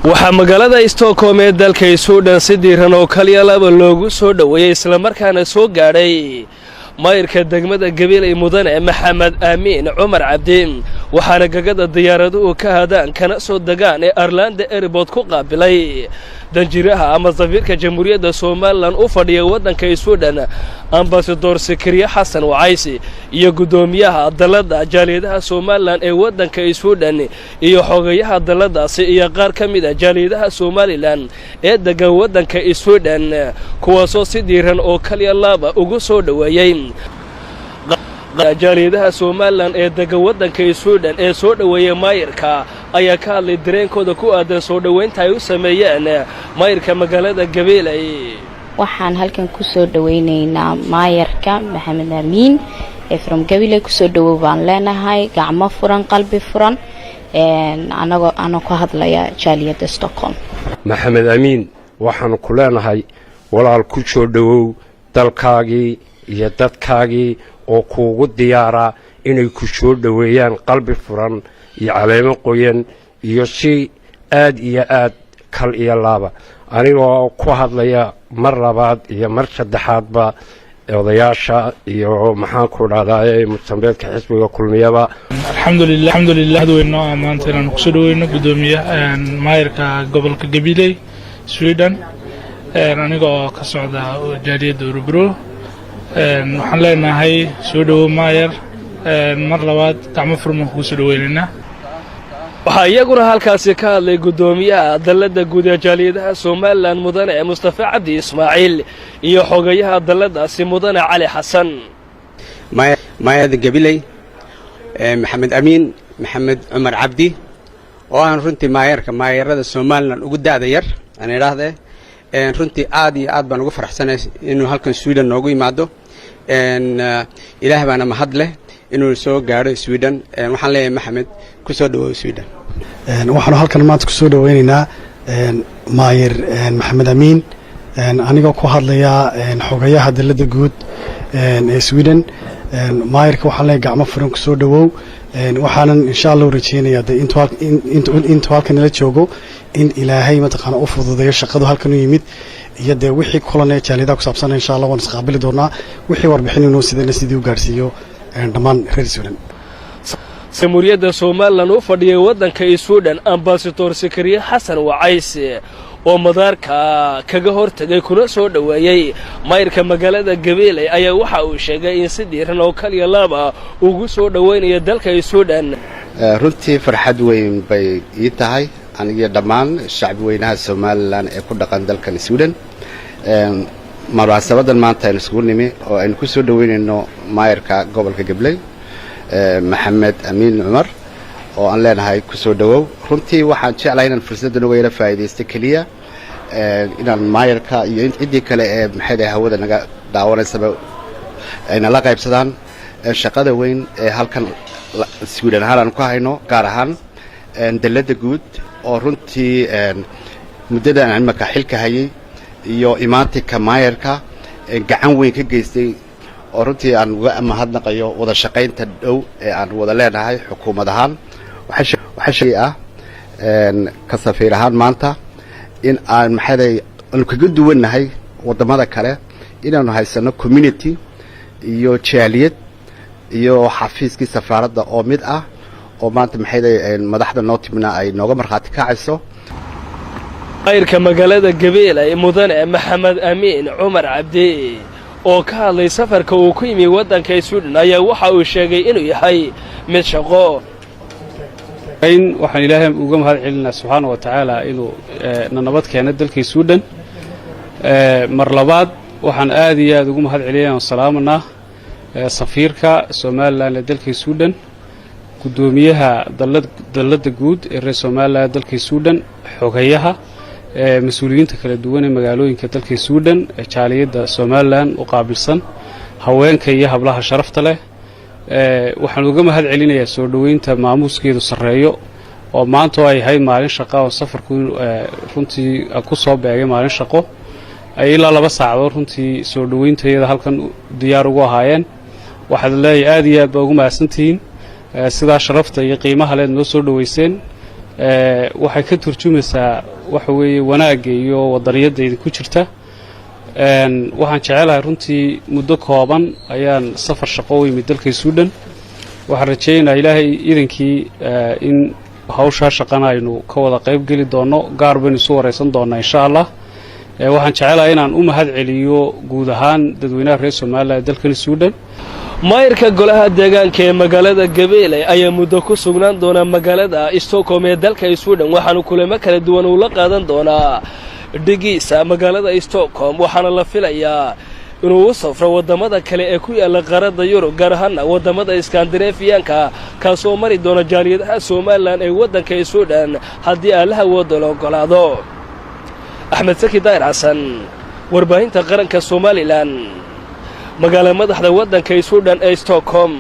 Waxaa magaalada Stockholm ee dalka Sweden si diiran oo kaliya laba loogu soo dhoweeyey, islamarkaana soo gaadhay maayirka degmada Gabiley, Mudane Maxamed Aamiin Cumar Cabdi. Waxaana gagada diyaaraduhu ka hadaan kana soo degaan ee Arlanda Airport ku qaabilay danjiraha ama safiirka Jamhuuriyadda Somaliland u fadhiya waddanka Sweden, Ambasador Sakariye Xasan Wacaysi, iyo guddoomiyaha dalladda jaaliyadaha Somaliland ee waddanka Sweden iyo xogayaha dalladaasi iyo qaar ka mid a jaaliyadaha Somaliland ee degan waddanka Sweden, kuwaasoo si diiran oo kaliya laaba ugu soo dhoweeyey. Jaaliyadaha Somaliland ee degan waddanka Sweden ee soo dhoweeyey maayirka ayaa ka hadlay dareenkooda ku aadan soo dhoweynta ay u sameeyeen maayirka magaalada Gabiley. Waxaan halkan kusoo dhaweyneynaa maayarka Maxamed Amiin ee from Gabiley. Kusoo dhawow baan leenahay, gacmo furan, qalbi furan, anagoo anoo ku hadlaya jaaliyadda Stockholm. Maxamed Amiin, waxaanu ku leenahay, walaal, ku soo dhowow dalkaagii iyo dadkaagii oo kuugu diyaaraa inay ku soo dhoweeyaan qalbi furan iyo caleemo qoyan iyo si aad iyo aad kal iyo laaba. Anigoo ku hadlaya mar labaad iyo mar saddexaadba odayaasha iyo, maxaanku dhahdaa, mujtambeedka xisbiga Kulmiyaba. Alxamdulilah, alxamdulilah. Weyn noo ah maanta inaanu kusoo dhaweyno guddoomiye maayarka gobolka Gabiley, Sweden. Aniga oo ka socda jaaliyadda Örebro, waxaan leenahay soo dhowo maayar, mar labaad gacmo furmaan kugu soo dhaweynaynaa. Waxaa iyaguna halkaasi ka hadlay guddoomiyaha dalladda guud ee jaaliyadaha Somaliland, Mudane Mustafa Cabdi Ismaaciil, iyo xogayaha dalladaasi, Mudane Cali Xasan. Maayarda Gabiley, Maxamed Amiin Maxamed Cumar Cabdi, oo aan runtii maayarka maayarada Somaliland ugu da'da yar aan idhaahdee, runtii aad iyo aad baan ugu faraxsanay inuu halkan Sweden noogu yimaado. Ilaah baana mahad leh inuu soo gaadho Sweden. Waxaan leeyahay, Maxamed, ku soo dhawow Sweden. Waxaanu halkan maanta kusoo dhaweyneynaa maayir Maxamed Amiin. Anigoo ku hadlaya xogayaha dalladda guud ee Sweden, maayirka waxaan leeyahay gacmo furan kusoo dhawow. Waxaanan insha Allah rajeynayaa de intuu halkan nala joogo in Ilaahay mataqaana u fududeeyo shaqadu halkan u yimid iyo dee wixii kulan ee jaaliyadaha ku saabsan. Insha Allah waan isqaabili doonaa, wixii warbixin inuu sidana sidii u gaadhsiiyo dhammaan reer Sweden. Jamhuuriyadda Somaliland u fadhiyay waddanka Sweden, Ambasador Sakariye Xasan Wacays, oo madaarka kaga hortegay kuna soo dhoweeyey maayirka magaalada Gabeeley, ayaa waxa uu sheegay in si diiran oo kaliya laaba ugu soo dhoweynaya dalka Sweden. Runtii farxad weyn bay ii tahay anigiyo dhammaan shacbi weynaha Somaliland ee ku dhaqan dalkan Sweden munaasabadan maanta aynu isugu nimi oo aynu ku soo dhoweynayno maayarka gobolka Gabiley, Maxamed Amiin Cumar, oo aan leenahay kusoo dhowow. Runtii waxaan jeclahay inaan fursaddan uga yara faa'iidaysto keliya inaan maayarka iyo ciddii kale ee maxay dhahay hawada naga daawanaysaba ayna la qaybsadaan shaqada weyn ee halkan Sweden ahaan aanu ka hayno, gaar ahaan dalladda guud, oo runtii muddadan imaka xilka hayay iyo imaantinka maayarka gacan weyn ka geystay, oo runtii aan uga mahadnaqayo wada shaqaynta dhow ee aan wada leenahay xukuumad ahaan. Waxaa shay ah ka safiir ahaan maanta in aan maxay aanu kaga duwannahay waddamada kale inaanu haysano community iyo jaaliyad iyo xafiiskii safaaradda oo mid ah, oo maanta maxay madaxda noo timina ay nooga markhaati kacayso. Maayirka magaalada Gabeelay, Mudane Maxamed Amiin Cumar Cabdi, oo ka hadlay safarka uu ku yimi waddanka Sweden, ayaa waxa uu sheegay inuu yahay mid shaqo. Waxaan Ilaahay uga mahad celinaa subxaana wa tacaala inuu na nabad keenay dalkii Sweden. Mar labaad waxaan aad iyo aad ugu mahad celinaya oon salaamanaa safiirka Somaliland ee dalkii Sweden, guddoomiyaha dalladda guud ee reer Somaliland dalkii Sweden, xogayaha, mas-uuliyiinta kala duwan ee magaalooyinka dalkii Sweden ee jaaliyadda Somaliland u qaabilsan, haweenka iyo hablaha sharafta leh. Waxaan uga mahad celinayaa soo dhoweynta maamuuskeedu sarreeyo, oo maanta oo ay ahayd maalin shaqa oo safarku runtii ku soo beegay maalin shaqo, ay ilaa 2 saacadood runtii soo dhoweyntayada halkan diyaar ugu ahaayeen. Waxaad leeyahay aad iyo aad baa ugu mahadsantihiin sidaa sharafta iyo qiimaha leed noo soo dhoweyseen. Waxay ka turjumaysaa waxa weeye wanaagga iyo wadaniyadda idinku jirta. Waxaan jecelahay runtii muddo kooban ayaan safar shaqo u yimid dalka Sweden. Waxaan rajaynayaa, Ilaahay iidankii, in hawshaa shaqana aynu ka wada qayb geli doonno, gaar baynu isu waraysan doonnaa, insha Allah. Waxaan jecelahay inaan u mahad celiyo guud ahaan dadweynaha reer Somaliland ee dalkani Sweden. Maayirka golaha deegaanka ee magaalada Gabiley ayaa muddo ku sugnaan doona magaalada Stockholm ee dalka Sweden, waxaana kulamo kala duwan uu la qaadan doonaa dhigiisa magaalada Stockholm, waxaana la filayaa inuu u safro waddamada kale ee ku yaalla qaaradda Yurub, gaar ahaana waddamada Iskandinafiyaanka, kaasoo mari doona jaaliyadaha Somaliland ee waddanka Sweden, haddii Allaha wooda la oggolaado. Axmed Saki Daahir Xasan, warbaahinta qaranka Somaliland, magaala madaxda waddanka Sweden ee Stockholm.